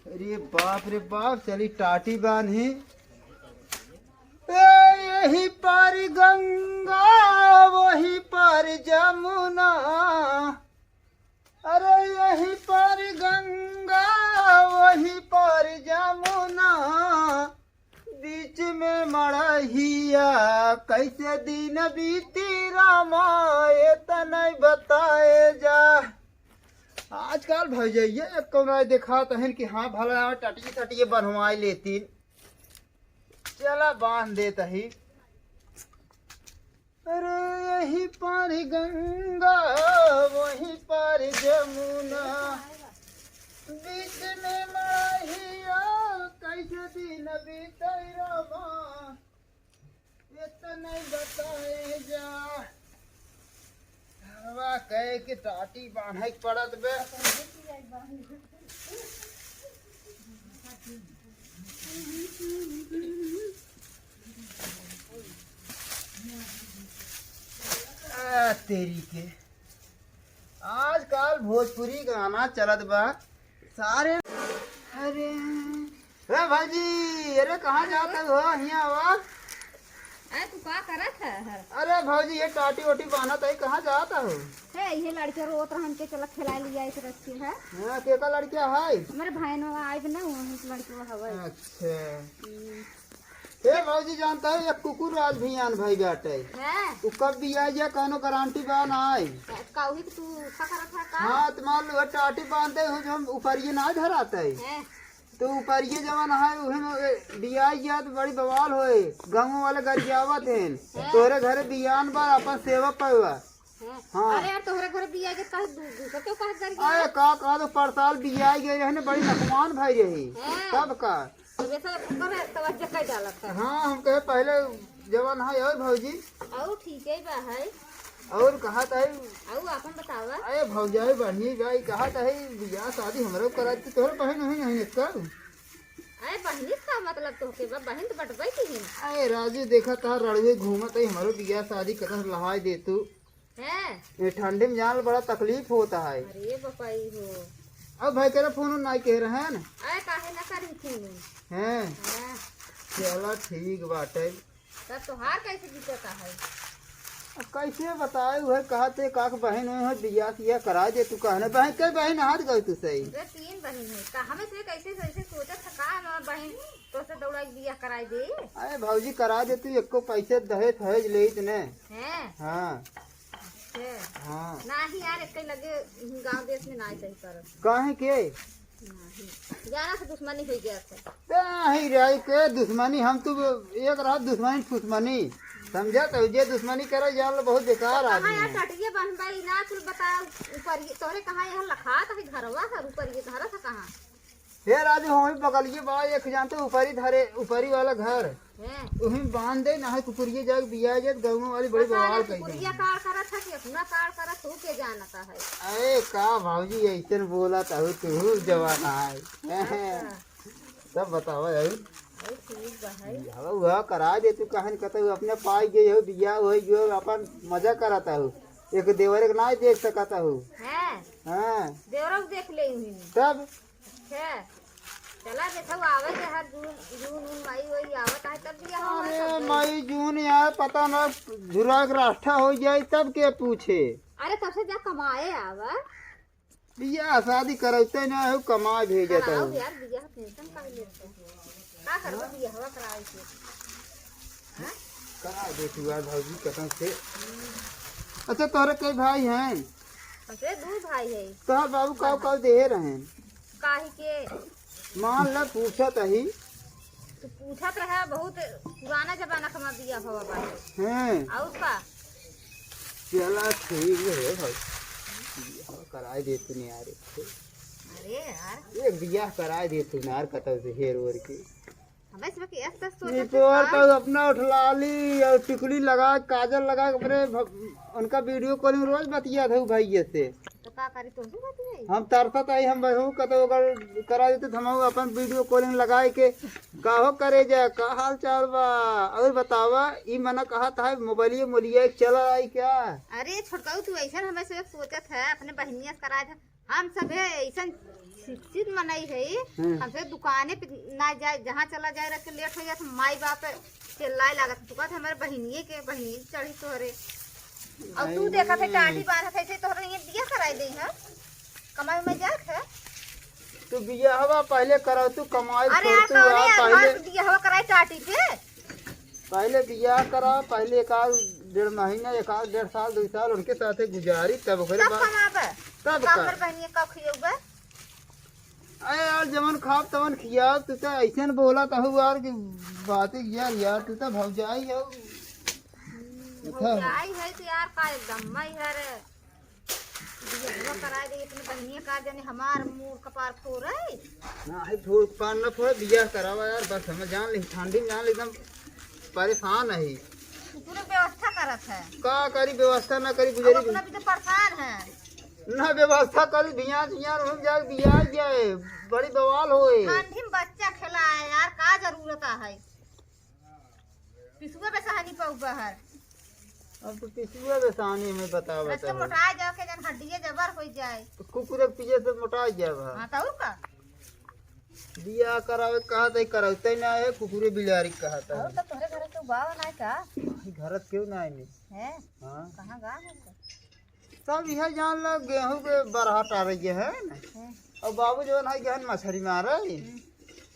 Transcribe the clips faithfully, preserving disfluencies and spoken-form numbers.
अरे बाप रे बाप, चली टाटी बान्ही। ए, यही पार गंगा, वही पार जमुना। अरे यही पार गंगा, वही पार जमुना। बीच में मड़हिया, कैसे दिन बीती रामा, ये त नहीं बताए जा। आजकल भौजइया एको नाई देखात हन कि हाँ भला टटिए टटिए बनवाई लेती। चला बांध देत ही। अरे यही पार गंगा, वही पार जमुना, बीच में मड़हिया, कैसे दिन बीते रामा, ये त नहीं बताए जा। हवा कहे के टाटी बांधे के पड़त बे। आ, तेरी के। आजकल भोजपुरी गाना चलत बा। सारे, अरे, ए भौजी, अरे कहाँ जात हो? हियाँ आवा। अरे तू का करत है? अरे भौजी, ये टाटी ओटी बान्हत है, कहाँ जात हो? हे, ये लड़के रोत रहन के चलत खेला लिया एक रस्सी है। हाँ, केका लड़किया है? हमारे भाई नवा आइब ना, वही लड़के हवे। अच्छा। हम्म। हे भौजी, जानता है, एक कुकुर आज भी आन भाई बाटे। हैं? उ कब बियाई या, कौनो गारंटी बा ना आई। का उही के तू का करत है का? हाँ, तो मान लो, टाटी बांधते हो, जो हम ऊपरिये ना धराते। हैं? तो ऊपरिये जवन है, उहे में, ए, बियाई या तो बड़ी बवाल होए, गाँव वाले गरियावत हैं। हैं? तोहरे घरे बियान बा, अपन सेवा पावा। हैं? हाँ। अरे यार, तोहरे घरे बियाई के काहे दू-, दूसर के काहे गरिया? अरे का, का तो परसाल बियाई गई रहे ने, बड़ी नकमान भाई रही। हैं? तब का? तब ऐसा ओकर तवज्जो कर डालत है। हाँ, हम कहे पहले जवन है और भौजी। और ठीक है बा है। और कहा ताई? और आपन बतावा। अरे भौजाई बढ़िया बा, ई कहा ताई बियाह शादी हमरो करा दी, तोहर बहन वही नहीं है का? अरे बहनी का मतलब तोहके बा, बहन तो बटबै की ही। अरे राजू देखा तार रड़ुए घूमत है, हमरो बियाह शादी कतन लहाई दे तू। हैं? ये ठंडी में जान बड़ा तकलीफ होता है। अरे बपाई हो। अब भाई तेरा फोन नाई कह रहे हैं ना? अरे काहे ना करी फोन? हैं? हाँ। चला ठीक बाटे। तब तोहार कैसे बीतता है? अब कैसे बताए, उहे कहते काक बहन हुई है, बियाह सियाह करा दे तू कहने, बहन के बहन हाथ गई तू सही। अरे तीन बहन है, का हमें से कैसे कैसे सोचत था का हमार बहन तो से दौड़ा के बियाह कराई दे? अरे भौजी करा दे तू, एको पैसे दहेज फहेज लेत ने। हैं? हाँ। अच्छा। हाँ। नाही यार, एक लगे गांव देश में नाही सही करत। काहे के? नाही। जाना से दुश्मनी हो गया था। नाही रे, के दुश्मनी, हम तो एक रात दुश्मनी फुसमनी। समझा तो जे दुश्मनी करे जान लो बहुत बेकार तो कहाँ आदमी यार है। टटिया बनबाई ना कुल बताओ, ऊपर ये तोरे कहाँ यहाँ लखात है घरवा है, ऊपर ये घर है कहाँ? हे राजू, हम ही बगलिए बा, एक जानते ऊपरी धरे, ऊपरी वाला घर। हैं? उही बांध दे, ना है कुकुरिया जाके बिया जात, गौवा वाली बड़ी पता बवाल नहीं कही कुकुरिया जाए। काड़ करत है कि अपना काड़ करत हो के जानता है। अरे का भौजी, ऐसन बोला तहु तू जवान है। अच्छा। तब बतावा यार। अरे ठीक बा है। बियाह हुआ करा दे तू, कहन कतहु अपने पाई गई हो, बिया हो गयो, अपन मजा करत हो। एक देवर एक ना देख सकत हो। हैं? हाँ। देवरा देख ले उही। तब अच्छा, चला देखो, आवे के हर जून, जून, उन, मई, वई आवत है, तब बियाह होगा अरे सब। मई, जून यार, पता ना, झुरा के रास्ता हो जाए, तब के पूछे। अरे, तब से जा कमाए आवा। बियाह शादी करते ना हो, कमाए भेजत कराओ हो। यार, बियाह tension काहे लेते हो? का करबो बियाहवा कराए के? हाँ? करा दे तू यार भौजी, कसम से। अच्छा, तोरे कई भाई हैं? हमसे दू भाई है। तोहर बाबू काऊ काऊ देहे रहेन? काहे के? मान ल पूछत ही। तू पूछत रहे, बहुत पुराना जमाना का हमार बियाह हुआ बाटे। हैं। और का? चला ठीक है भाई, बियाह कराए दे तू यार, एक ठे। अरे यार। एक बियाह कराए दे तू यार, कतौ से हेर ओर के। अबे इसमें कि ऐसा सोचत निचोड़ है तो का? अपना उठलाली और टिकुली लगा, काजल लगा के अपने भ-, उनका video calling रोज बतियात है भैया से। तो का करी, तुमसे बतियाई? हम तरसत आई, हम बहू कतौ अगर करा देते तो हम अपन video calling लगाए के, "काहो करे जा, का हाल चाल बा? और बतावा, ई मना कहत है मोबाइलिए मोलिया चला आई क्या?" अरे छोटकाऊ, तू ऐसा हमें से सोचत है, अपने बहनिया से कराए था। हम सभे ऐसन शिक्षित मनई है। हम्म। हमसे दुकाने पे ना जाए, जहाँ चला जाए, रख के लेट हो जाए तो माई बाप चिल्लाए लागत। तू कहत हमारे बहिनिये के, बहिनिये के चढ़ी तोहरे। और तू नहीं। देखत है टाटी बांधत है, ऐसे तोहरे ये बिया कराई दे है, कमाई में जात है। तू बियाहवा पहले कराओ, तू कमाई अरे छोड़, यार, तू कौन आ यार, पहले। बात बियाहवा कराई टाटी पे? पहले बियाह करा, पहले एक आध डेढ़ महीना, एक आध डेढ़ साल, दो साल उनके साथे गुजारी, तब ओकरे तब बाद कमाबे। तब तब का? हमर बहिनिया का खियौबे? अरे यार, जवन खाब तवन खियाब, तू तो ऐसे न बोला तो यार कि बातें यार, यार, तू तो भौजाई हो। भौजाई है तो यार का एकदम मैं है रे। बियाह कराए दे अपने बहिनिया का, जाने हमार मूड़ कपार फोड़े। ना, है फोड़, पान न फोड़, बियाह करावा यार, बस हम जान ली, ठंडी में जान ली, एकदम परेशान है। तू लोग व्यवस्था करत है। का करी, व्यवस्था ना करी, अब गुजरी अपना भी तो परेशान है। ना व्यवस्था करी, भियान, भियान, हम जाके बियाह जाए, बड़ी बवाल होए। ठंडी में बच्चा खेला है यार, का जरूरत है? पिसुआ बेसहानी पाऊ बाहर। अब तो पिसुआ बेसहानी में बतावत रस के है। मोटाए जाओ के जन हड्डिये जबर हो जाए। तो कुकुर के पिए से मोटाए जाए बा। हाँ, तो और का? बियाह करावे कहत है, करौते ना है, कुकुरे बिलारी कहत है। और तो तोहरे घर के बाव ना है का? घर के क्यों ना है? हैं? हाँ। कहाँ गाँव है तो? सब इहे जान लो, गेहूं के बरहा टारे जे है ना। हम्म। और बाबू जवन है गहन मछरी मारे। हम्म।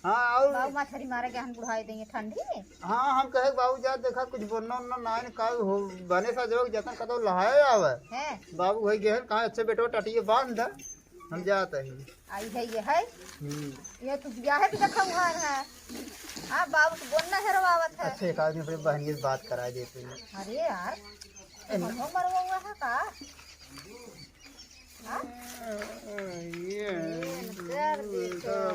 हाँ, और बाबू मछरी मारे गहन बुढ़ाई देंगे ठंडी में। हाँ, हम कहे बाबू जा देखा कुछ बोलना उन्ना ना है, का हो बने सा जो जतन कदो लहाए आवे। हैं। बाबू है गहन कहा, "अच्छे बेटवा टटिए बांध दे, हम जात है।" आई है ये है। हम्म। ये तो बियाह भी देखा हुआ है। हाँ, बाबू तो बोलना हेरवावत है। अच्छा, एक आदमी अपने बहनिया से बात करा देते हैं। अरे यार, ए, न- मनवा मरवा हुआ है का? हाँ? ये ये कर दे तो।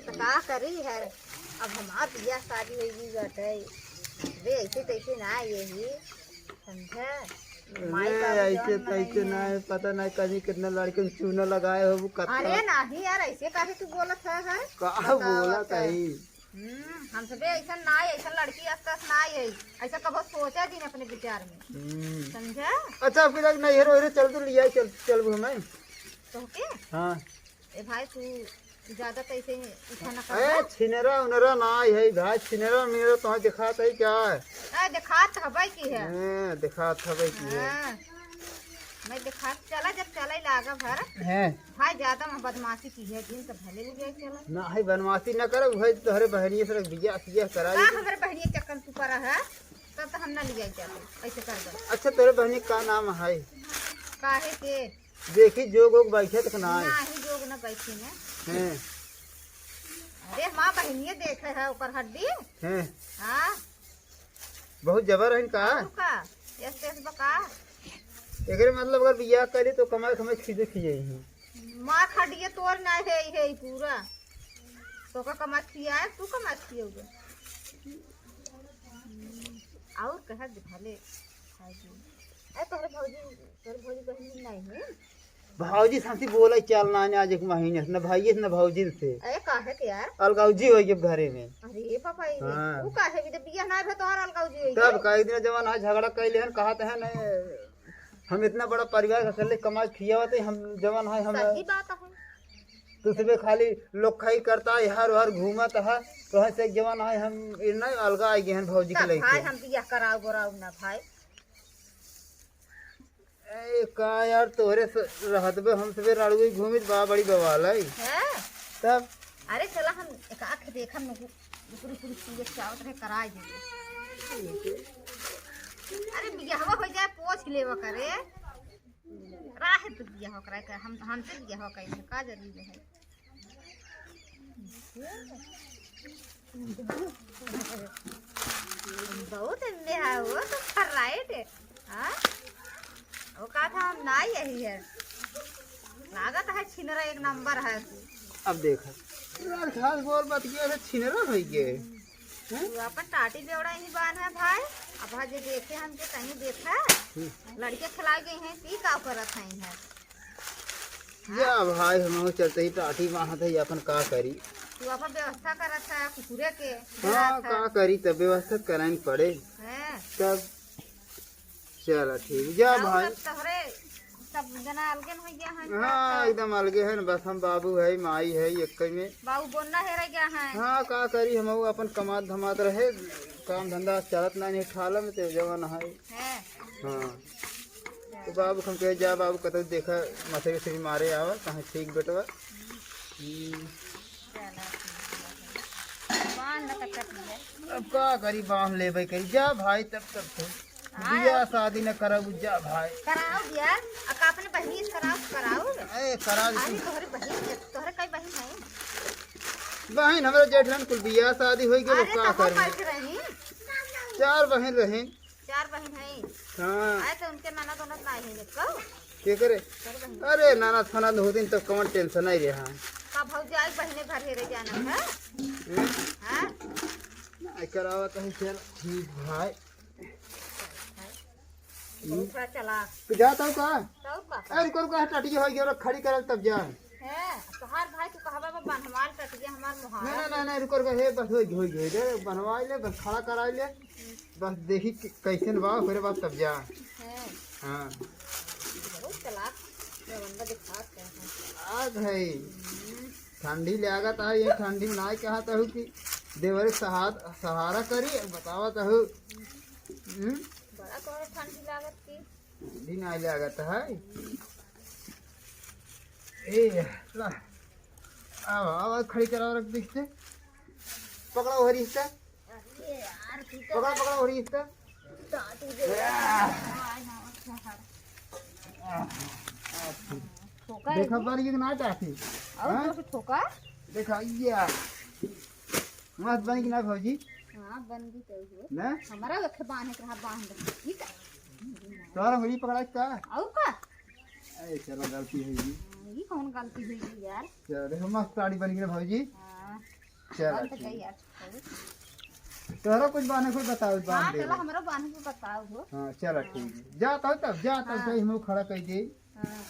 तो का करी है? अब हमार बियाह शादी होई गई बाटे। बे, ऐसे तैसे ना यही, समझा? माई अरे, बाबू ऐसे जौन तैसे मनई ना है। है, पता नहीं कभी कितना लड़के में चूना लगाए हो, वो कत्ता। अरे नहीं यार, ऐसे काहे तू बोलत है, है? का बताओ बोलत तो। है? हम्म, हम सबे ऐसा ना है, ऐसा लड़की आसपास ना है, ऐसा कबो सोचा दिन अपने विचार में। हम्म। समझा? अच्छा, फिर एक नैहर वैहर चल तो लिया, चल, चल वो मैं। तो के? हाँ। ए भाई, तू ज्यादा तो ऐसे ही उठा ना ए, करना। छिनरा उनरा ना आई है भाई, छिनरा मिनरा तो दिखात है क्या है? ए, दिखात हबै की है। ए, दिखात हबै की है। हाँ। मैं दिखात चला, जब चले लागा भर। हैं। भाई, ज्यादा मैं बदमाशी की है, दिन तो भले भी गए चला। ना है, बदमाशी ना करे, वही तोहरे बहनिया से बियाह सियाह करा का ली। हमरे बहनिया चक्कर तू पड़ा है, तब तो हम ना लिया जाते, ऐसे कर दे। अच्छा, तोहरे बहनी का नाम है? काहे के? देखी, जोग ओग बैठे तक ना आए। नाही, जोग न बैठे ने। हैं। अरे, हमार बहिनिये देखे है, ओकर हड्डी। हैं। हाँ। बहुत जबर है इनका। और का? यस, यस, बका। एकरे मतलब, अगर बियाह करी, तो कमाई, कमाई खींचे, खींचे ही। माँ, हड्डिये तोर ना है, है ही पूरा। तो का कमाई खियाए, तू कमाई खियोगे। और कहा दिखा ले, खाए के। ए, तोहरे भौजी, तोहरे भौजी बहिनी नहीं है? भौजी साथी बोले चल ना, आज एक महीने से, न भाई से, न भौजी से। अरे, काहे के यार? अलगाउजी हो गई घरे में। अरे, पापा, ये हाँ। वो काहे भी तो बियाह ना भे तोहर अलगाउजी हो तब गई? का एक दिन जवन है झगड़ा कैले हन, कहत है न, हम इतना बड़ा परिवार का अकेले कमाई खियावत है, हम जवन है, हम सही बात है। तू सबे खाली लोग खाई करता है, हर हर घूमत है, तो है से जवन है, हम इतना अलगा आ गए हैं भौजी के तब लेके। भाई, हम बियाह कराओ, बोराओ ना भाई। ए, का यार, तोहरे स-, रहत बे, हम सबे राड़ुए घूमित बा, बड़ी बवाल है। हैं? तब? अरे, चला हम एक आँख देखम, नुकु-, नुकुरी पुरी चीज चावत रहे, कराए देबे। अरे, बियाहवा हो जाए, पोछ लेवा करे। राहे तो बियाहवा कराए के, हम, हमसे बियाहवा करे, का जरूरी है? बहुत एम्मे है वो तो फर्राइट है। हाँ? वो कहा था हम ना यही है। लागत है छिनरा एक नंबर है तू। अब देखा। यार खास बोल बात ये है छिनरा है ये। हैं? तू अपन टाटी बेवड़ा ही बान है भाई। अब हाँ जे देखे हमके कहीं देखा। हम्म। लड़के खिला गए हैं, ती का करत हैं है? या भाई, हम चलते ही टाटी बांधत है, अपन का करी? तू अपन व्यवस्था करत है, कुकुरे के हाँ, डरात है। का करी, तब व्यवस्था कराइन पड़े। हैं। तब चला ठीक, जा और भाई। तब तोहरे सब जना अलगे न होइ गया है। हाँ, एकदम अलगे है न, बस हम बाबू है, माई है, एक में। बाबू बोलना है रह गया है। हाँ, का करी, हम अपन कमात धमात रहे, काम धंधा चलत ना, नहीं ठाला में ते जवन है। है। हाँ। तो बाबू हम कहे, "जा बाबू, कतौ देखा, मछरी उछरी मारे आवा, कहाँ ठीक बेटवा।" हम्म। चला, ठीक है। बांध न कतक है। अब का करी, बांध लेबे करी। जा भाई, तब तक तो हाँ। बियाह शादी न करब, जा भाई। कराओ बियाह, आ का अपने बहिनी से कराओ, कराओ। अरे, करा दे अरे, तू। तोहरे बहिन, तोहरे कई बहिन है? बहिन, हमरे जेठन कुल बियाह शादी होइ गई, अरे, का तो हम करबे? कैसे रही? चार बहिन रही। चार बहिन है। हाँ। आए तो उनके ननद उनद ना है, देखो। के करे? चार बहिन। अरे, ननद फनद होतिन तो कौन tension नहीं रहा। का भौजाई बहिने घर हेरे जाना है? हम्म। हाँ? नहीं करावत है, चल, ठीक भाई। बहुत थोड़ा चला। तू जात हो का? तो का? अरे, रुको, रुको, टटिया होइ गया, खड़ी करल तब जा। है, तोहार भाई तू कहबा बा, बनवाल टटिया हमार मुहार। नहीं, नहीं, नहीं, नहीं, रुको, रुको, हे, बस होइ गई, होइ गई, होइ गई, बनवाई ले, बस खड़ा कराई ले। बस देखी कि कैसन बा, ओकरे बाद तब जा। हैं। हाँ। बहुत चालाक, जवनबा दिखात है। आग है। हम्म। ठंडी लागत है, ये ठंडी में नाई कहत हूँ कि देवरे सहार-, सहारा करी, बतावत हूँ। हम्म? बड़ा तोहरा ठंडी लागत की? ठंडी नाई लागत है। ए, ला। आवा, आवा, खड़ी करावा, रख दे इसे। पकड़ा हो रही इसका। अरे यार, तू तो पकड़ा, पकड़ा हो रही इसका। टाटी दे। आ। आ, आ, ठोका है देखा जी। बारी कि ना टाटी। और हाँ? जो से ठोका? देखा, ये। मस्त बनी कि ना भौजी? हाँ, बन गई तो हो। ना? हमारा लखे बांधे के रहा, बांध दे। ठीक है। तोहरा मुड़ी पकड़ा का? और का? अरे चलो, गलती हो गई। हाँ, ये कौन गलती हुई यार? चलो, देखो, मस्त साड़ी बन गई ना भौजी। हाँ। चलो, बंद ठीक। कर यार। तोहरा कुछ बांधे को बताओ, बांध हाँ, दे चलो, रहे। हमरा बांधे को बताओ हो। हाँ, चलो, हाँ। ठीक है। जा तो तब, जा तब, हाँ। सही हम खड़ा कर दे। हाँ।